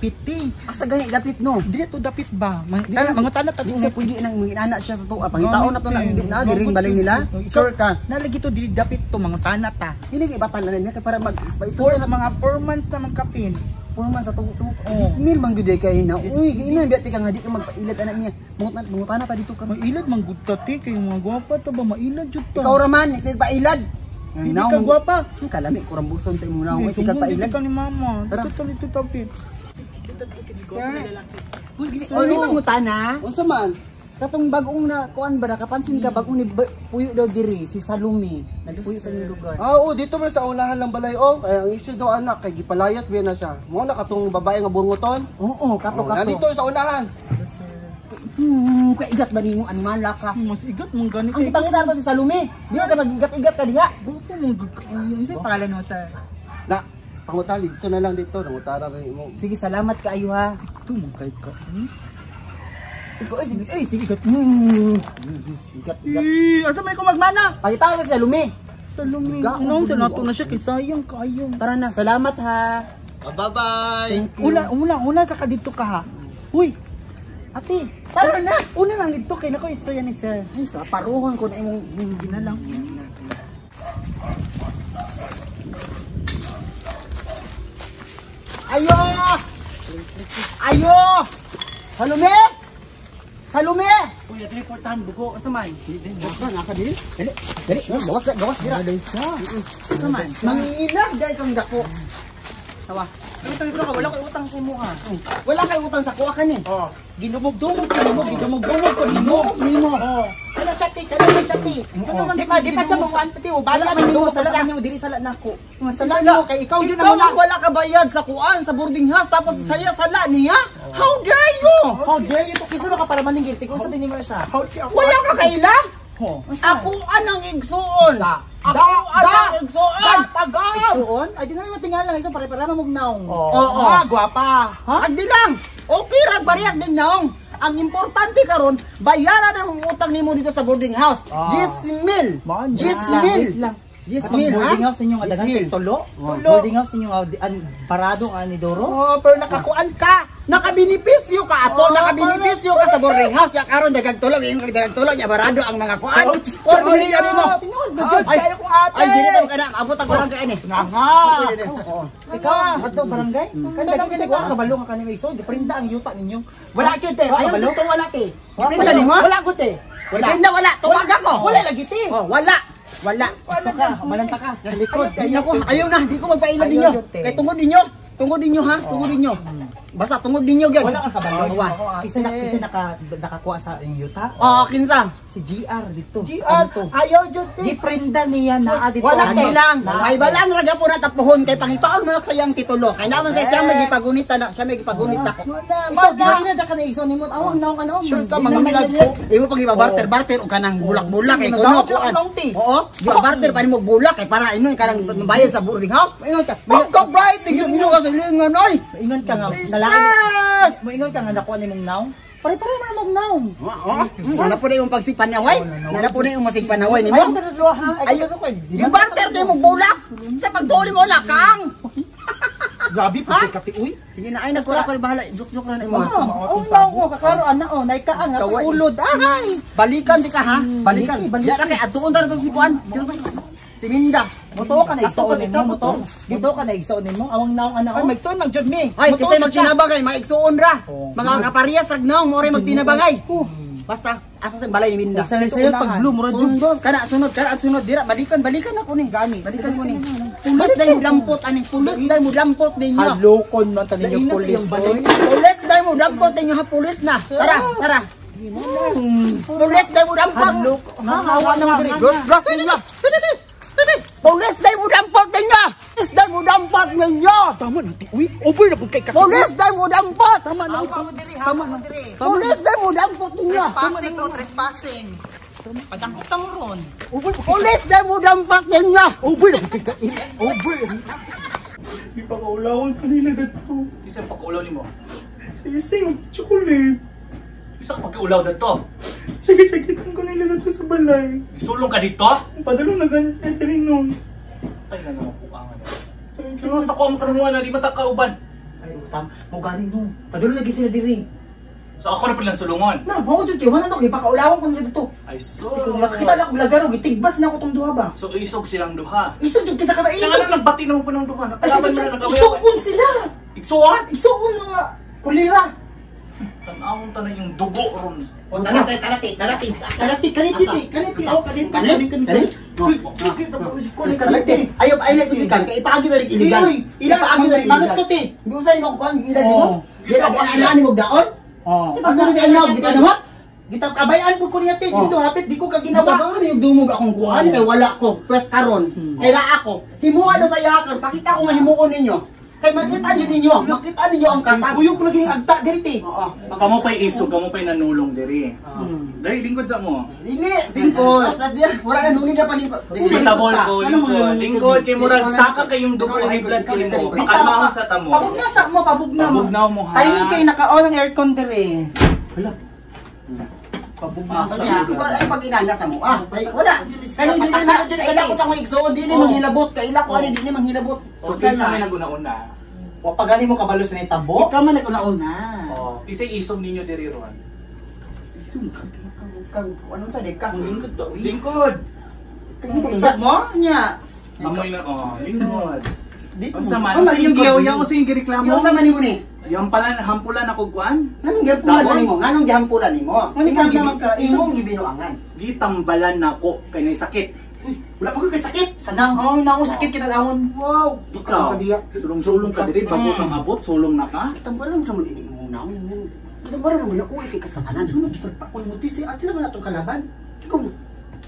dapit ti. Asa gani dapit no? Dili to dapit ba? Di na- Mangutana ta Di siya pwede nang mga siya sa tuwa. Pangitaon na to na hindi na diring balay nila. Sure ka. Nalagi to dili dapit to mangutana ta. Pili kay batan na niya kay para mag For mga 4 months na magkapin. 4 months sa tuwa. Oh. 10,000 man gyud kay na. Uy, giinan biya ka nga di ka magpailad anak niya. Mangutana ta dito ka. Mailad man gud ta ti kay mga gwapa ta ba mailad jud ta. Ikaw ra man, sige pailad. Hindi ka gwapa. Ang kalami ko rambuson sa imong naong, Hindi, sige sungod, pailad. Hindi ka ni mama. Tara. Dito dito tapit. Sir. Uy, may mangutana. Unsa man? Katong bagong na kuan ba nakapansin ka bagong ni puyo daw diri si Salome nagpuyo sa inyong lugar. Ah, oo, dito man sa unahan lang balay oh. Ay, ang issue daw anak kay gipalayas biya na siya. Mo na katong babae nga bungoton. Oo, kato Oh, kato. nandito sa unahan. Kay igat ba nimo animala ka? Mas igat mong gani Ang gipangita ko si Salome. Di ka mag-igat-igat ka diha. Gwapa mong gud ka. Unsa pangalan mo, sir? Na, pangutali dito na lang dito, nangutara rin mo. Sige, salamat kaayo ha. Ito mong kahit ka. Ikaw, ay, sige, ay, sige, igat. Igat, igat. Eh, asa man ko magmana? Pangita ko si Salome. Salome. Iga, Ano sa nato na siya kay sayang kaayo. Tara na, salamat ha. Bye-bye. Thank you. Una, una, una sa ka dito ka ha. Uy. Ate, Tara na. una lang dito kay nako istorya ni sir. Ay, sa paruhon ko na imong Gina lang. Ayo! Ayo! Salome! Salome! Uy, ate reportahan bugo asa man? Gawas na, nasa dili. Dali, dali. Gawas, gawas, dira. Asa man? Mangingilag dahil kang dako. Tawa. Utang ka wala kay utang sa imo ha. Wala kay utang sa kuha ka ni. Oh, ginumog-dumog ka nimo, ginumog-dumog ko nimo. Nimo. Oh. Kana siya ti, kana siya ti. Ano man di pa siya makuan pati mo Sala bayad man nimo, nimo, sala man nimo, dili sala nako. Sala nimo kay ikaw yun Ikaw ang ang wala ka bayad sa kuan, sa boarding house, tapos saya sala niya. How dare you? How dare you to kisa baka para maningil tigo sa dinimo na siya. Wala ka kaila? Oh. Ako anang igsuon. Da. Ako Da. anang igsuon. Tagam. Igsuon? Ay di naman matingala lang pare para mamugnaong. Oo. Ah, gwapa. Ha? Agdi lang. Okay ra bariyas din naong. Ang importante karon, bayaran ang utang nimo dito sa boarding house. Ah. 10,000. Man, 10,000. Wait lang. 10,000 Atong ha? boarding house ninyo nga daghan 10,000. kay tulo. Tulo. Boarding house ninyo nga parado nga ni Doro. Oh, pero nakakuan ka. Nakabinipisyo ka ato, Oh, nakabinipisyo ka sa boarding house. Ya karon daghang tulog, ingon kag daghang tulog, ya barado ang mga kuan. Or binili mo. Tinuod ba Ay, jud? kayo ko ate. Ay, dili ta kana abot ang barangay ani. Nga nga. Oo. Ikaw adto barangay? Kay daghan kay wa kabalo nga kani may so giprinda ang yuta ninyo. Wala gyud te. Wala Ayaw kabalo? dito wala te. Giprinda nimo? Wala gud te. Wala. Wala, wala. Tubag ako. Wala lagi te. Oh, wala. Wala. Gusto ka, malanta ka sa likod. Ay, nako, ayaw na, di ko magpailad Ayaw ninyo. yun, te. Kay tungod ninyo. Tungod ninyo ha, tungod ninyo. Basta tungod ninyo gyud. Wala kang kabalo. Wa. Kisa na kisa nakakuha sa inyong yuta. Oh, kinsa? Si GR dito. GR, Sa kanto. ayaw jud te. Giprinda niya naa dito. Wala Ano? te lang. Naa. May balan ra gyapon na tapuhon kay pangitaon mo na sa iyang titulo. Kay naman sa siya magipagunita na, siya magipagunita ko. Wala, Ikaw, wala. giprinda ka na igsoon nimo. Awang naong ano. Sure ka, Di mga naman milad yan. ko. Imo pag iba-barter barter og kanang bulak-bulak kay kuno Nagawad kuan. lang naong te. Oo, di barter pa nimo bulak kay para ino kanang mabayad sa boarding house. Moingon ka. Pagkabait gyud ninyo ka sa lingon oy. Moingon ka nga nalain. Yes! Moingon ka nga nakuha nimong naong. Pare-pare man mong naong. Oo, nana po na yung pagsipanaway. Nana po na yung masigpanaway nimo. Ayaw ka ha. Ay, Ayaw ko. Yung barter kay mo bulak. Sa pagtuli mo na kang. Grabe po kay kape uy. Sige na ay nagkura ko bahala. Juk-juk ra na imo. Oh, naong ko kaklaro ana oh, naikaang ako Kaway. ulod. Ahay. Balikan di ka ha. Balikan. Baliki, baliki. Diya ra kay atuon ta si kuan. Si Minda. Moto ka na igsoon Ato, nimo, moto. Moto ka na igsoon nimo. Awang naong ana Ay oh. magsoon mag jud mi. Ay, Mutuon kasi jud siya. magtinabangay, maigsuon ra. Oo. Mga kaparehas rag naong mo rin magtinabangay. Basta asa sa balay ni Minda. Sa sayo pag blue mura jud. Sunod, kana sunod dira balikan balikan ako ni. Gani, balikan ko ni. Pulis dai mo dampot ani, pulis dai mo dampot ninyo. Halokon man ta ninyo Lain na sa pulis. iyong balay. oy. Pulis dai mo dampot ninyo ha, pulis na. Tara, tara. Pulis dai mo dampot. Hawa naman diri. Bros, bros ninyo. Pulis dai mo dampot ninyo. Pulis dai mo dampot ninyo. Tama na ti. Uy, over na pud kay kape. Pulis dai mo dampot. Tama na. Hawa mo diri, hawa mo diri. Pulis dai mo dampot ninyo. Trespassing o trespassing. Padangkop ta mo ron. Over po. Pulis dai mo dampot ninyo. Over na pud kay kape. Over. Di pa kaulawon kanila dito. Isa pagkaulaw nimo. Sa isang chocolate. Isa ka pagkaulaw dito. Sakit-sakitan ko nila dito sa balay. Isulong ka dito. Padalo na ganyan sa rin noon. Tay na naman po ang ano. Pero sa kuwang kanuha na di mata kauban. Ay utang, mo gani no. Padulong lagi sila diri. So ako na pala sulungon. Na, mao jud kay wala na ko ipakaulawon ko nila dito. Ay so. Kung nakakita na ako lagaro, gitigbas na ako tong duha ba. So isog silang duha. Isog jud kisa ka Kaya isog. nga nagbati naman po ng duha. Ay, Nakalaban sige, na nag-away. isuon sila. Igsuon? Isuon mga kulira. Tanawon tanan yung dugo ron. O tarate, tarate, tarate. Kanati, kaniti, kaniti, oh, kaniti, kaniti, kaniti. Kaniti. Ayaw, ayaw na kusikan. Kay ipaagi na rin iligan. Ipaagi na rin Manos iligan. ko ti. Hindi ko sa'yo makukuhan. Ilag mo. Isa Yan, anaan mo daon. Oh. Sa pagdala sa ilaw, di ka naman. Gita kabayan po ko niya ti. Dito hapit di ko ka Ginawa ginawa. ba nga yung dumog akong kuan kay wala ko. Pwes karon. Kay na ako. Himuha do sa iyakan. Pakita ko nga himuon ninyo. Kay makita ninyo, makita ninyo ang katang. Kuyog ko lagi yung agta diri ti. Oo. Kamo pa'y isog, kamo pa'y nanulong diri. Dahil lingkod sa mo. Dili, lingkod. Basta diya, wala na nunid na pa ni. Hospitable ko, Ano mo lingkod. yung Lingkod, kay murag saka kayong dugo, high blood kay mo. Makalmahon sa tamo. Pabugna sa mo, pabugna mo. Pabugna mo, ha? Timing kay naka-on ang aircon diri. Hala. Pabugna sa Sabi ko ba ay pag inana sa mo. Ah, ay, wala. Kani dili na kaila ko sa akong igsoon dili manghilabot, kaila ko ani dili manghilabot. So, kinsa may naguna-una? Wa pa gani mo kabalo sa nitabo. Ikaw man naguna-una. Oh, isay isog ninyo diri ron. Kang anong sa dek ka? Lingkod to, uy. Lingkod. Isog mo nya. Amoy na oh, lingkod. Dito Unsa mo. man? Oh, Unsa yung lingkod. giyaw-yaw, unsa yung gireklamo? Yung sa man nimo ni? Yung pala hampulan ako kuan. Nganong gihampulan Dawon? nimo? Nganong gihampulan nimo? Ngani Imong ka naman ka? Imong gibinuangan. Gitambalan nako kay nay sakit. Wala pa ko kay sakit. Sanang oh, naong sakit kita laon. Wow. Ikaw, sulong-sulong ka diri bago kang abot, sulong na ka. Tambalan sa mo dili mo naon. Tambalan mo na uwi kay kasakatanan. Ano bisag pa kun mo ti si ate naman atong kalaban. Ikaw,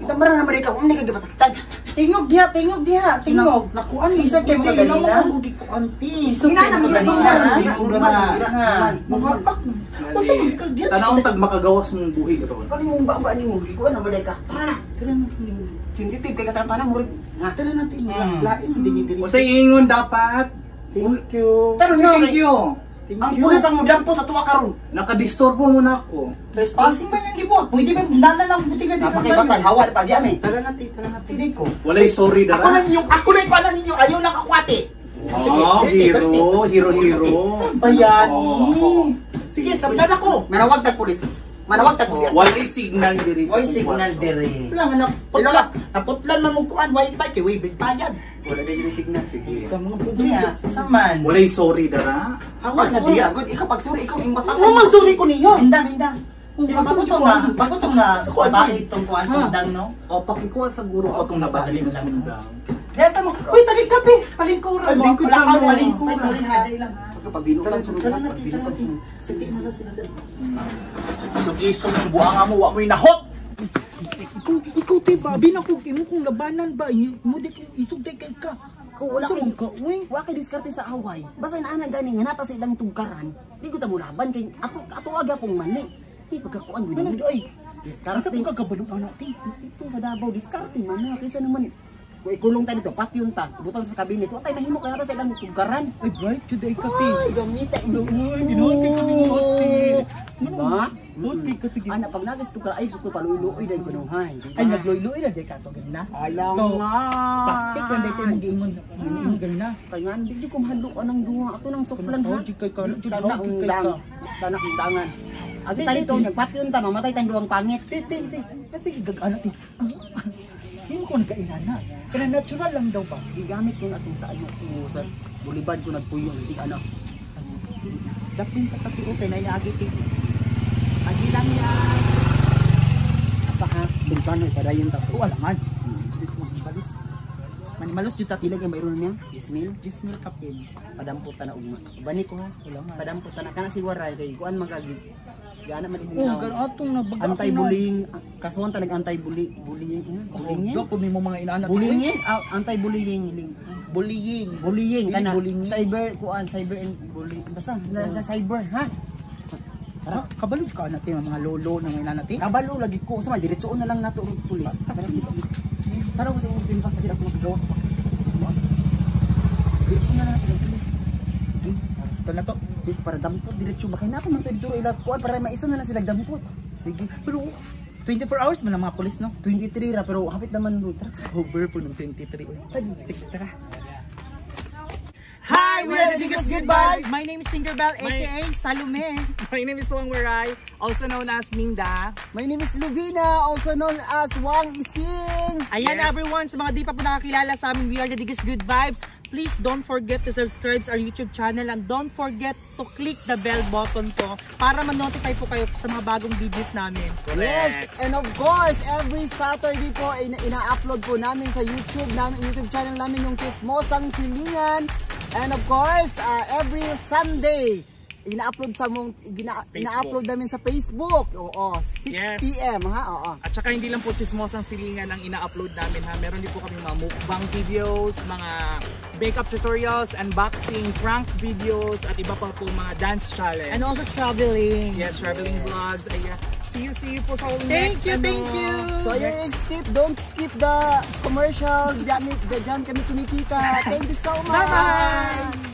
tambalan naman ikaw, hindi ka gipasakitan. Tingog diha, tingog diha, tingog. Nakuan Isog kay mga galina. Ko anti. Isog kay mga galina. Mga pak. Usa man ka diya. Tanawon tag makagawas mong buhi ron. Kano yung baba nimo? Gikuan naman ka. Tara na. Tara na. Sensitive kay kasakatanan murag nga. Tara natin. Lain din ni diri. Unsay ingon dapat? Thank you. Tara na. Thank you. Ang pulis ang mudampo sa tuwa karon. Nakadisturbo mo na ako. Trespassing man yung gibuhat. Pwede ba dala ng butika diri. Napakibatan hawa pa di ame. Tara natin, tara natin. Hindi ko. Walay sorry Ako dara. na ninyo, ako na ikuan ninyo, ayaw lang ako ate. Oh, hero, hero, hero. Bayani. Oh. Sige, samdan ako. Manawag tag pulis. Manawag tag pulis. Walay signal diri sa Oy, akong signal kwarto. diri. Wala nga naputlan. Naputlan man mo kuan wifi kay way bayad. Wala na yung signal. Sige. Ka mga pudri. Niya, saman. Walay sorry dara. Pag sa diya, good. Ikaw pag suri, ikaw yung batasan. Ano man suri ko niyo? Minda, minda. Di ba bago tong na, bago tong na, bakit tong kuan Ha? sundang no? O pakikuha sa guro ko itong nabali na sundang. Diya sa mo, uy, tagig kape, palingkuran. Ay, lingkod sa mo. Palingkuran. Ay, sorry, ha. Pag binutan sunod Tara na, natin, tara pag binutan natin. sunod. Sige na lang sila. Isog-isog ang buanga mo, wa mo'y nahot. Ikaw te ba, binakog imo kong labanan ba, mo di kong isog day kay ka. Kung wala Sulong ka, uy. Wa kay diskarte sa away. Basta naa na gani nga nata sa ilang tugkaran. Di ko ta mo laban kay ako ato aga pong mali. Di pagkakuan gud. Ano di ay? Diskarte. Asa po kagabalo ana te? Ito sa Davao diskarte man na kaysa naman kung ikulong tayo dito, patyon ta, butan sa kabinet, wa tayo mahimo kay nata sa ilang tugkaran. Ay bright today ka te. Ay, gamita. Uy, ginoon kay kami ate. Diba? Okay ka sige. Ana pag nagas tugkaran ay suko paluy-luoy dahil kuno hay. Ay nagloy-loy na day ka to ganina. Alam So, nga. Plastic lang day tayo mag-iingon. Mag-iingon ganina. Kaya nga, hindi ko mahalo anang duha. Ato nang suklan ha. Oh, di kay ka, di Tana kay ka. undang. Tana undangan. Agi tayo ito, nagpatyon ta, mamatay tayong duwang pangit. Te te te. Kasi gag-ana te. Hindi mo ko nagkainana. Kana natural lang daw ba? Gigamit ko na itong sa ano ko, sa Boulevard ko nagpuyo, hindi ano. Dapin sa katiutay na inaagi ti. Agi lang yan. Asa ha, bintano, padayon ta. O alangan. Manimalos. Manimalos jud ta. Pila kay mayroon niya? 10,000? 10,000 kapin. Padampot ta na ugma. Bani ko ha. Alangan. Padampot ta na kana si Waray kay kuan magagi. Gana man imong Oh, gan atong na baga. Anti-bullying, kasuhan ta nag anti-bullying, bullying, bullying. Bullying. Kung mo mga inaana. Bullying, ah, anti-bullying, ling. Bullying. Bullying kana Bullying. cyber kuan cyber and bullying basta sa cyber ha. Tara, kabalo ka na te mga lolo na mga inaana te. Kabalo lagi ko sa man diretsoon na lang nato ang pulis. Tara Tara ko sa imong pinpas sa ako makagawas pa. Diretso na lang nato ang pulis. Sige, ito na to. Di, para dampot diretso ba kay na man to dito ilat kuan para maisa na lang sila dampot. Sige. Pero 24 hours man ang mga pulis no. 23 ra pero hapit naman ro. Tara. Over po ng 23. Uy. Sige, tara. Hi Bye! We are the Biggest Good Vibes. My name is Tinkerbell, aka Salome. My name is Wang Waray, also known as Minda. My name is Luvina, also known as Wang Ising. Ayan everyone, sa mga di pa po nakakilala sa amin, we are the Biggest Good Vibes. Please don't forget to subscribe our YouTube channel and don't forget to click the bell button po para ma-notify po kayo sa mga bagong videos namin. Yes, and of course, every Saturday po ina-upload po namin sa YouTube namin, YouTube channel namin yung Chismosang Silingan. And of course, every Sunday ina-upload sa mong ina-upload namin sa Facebook. Oo, 6 PM ha. Oo. At saka hindi lang po Chismosang Silingan ang ina-upload namin ha. Meron din po kami mga mukbang videos, mga makeup tutorials, unboxing, prank videos, at iba pa po mga dance challenge. And also traveling. Yes, traveling vlogs. Ayan. See you po sa Thank next you, ano. Thank you. So you skip, don't skip the commercial. Diyan, diyan kami kumikita. Thank you so much. Bye-bye!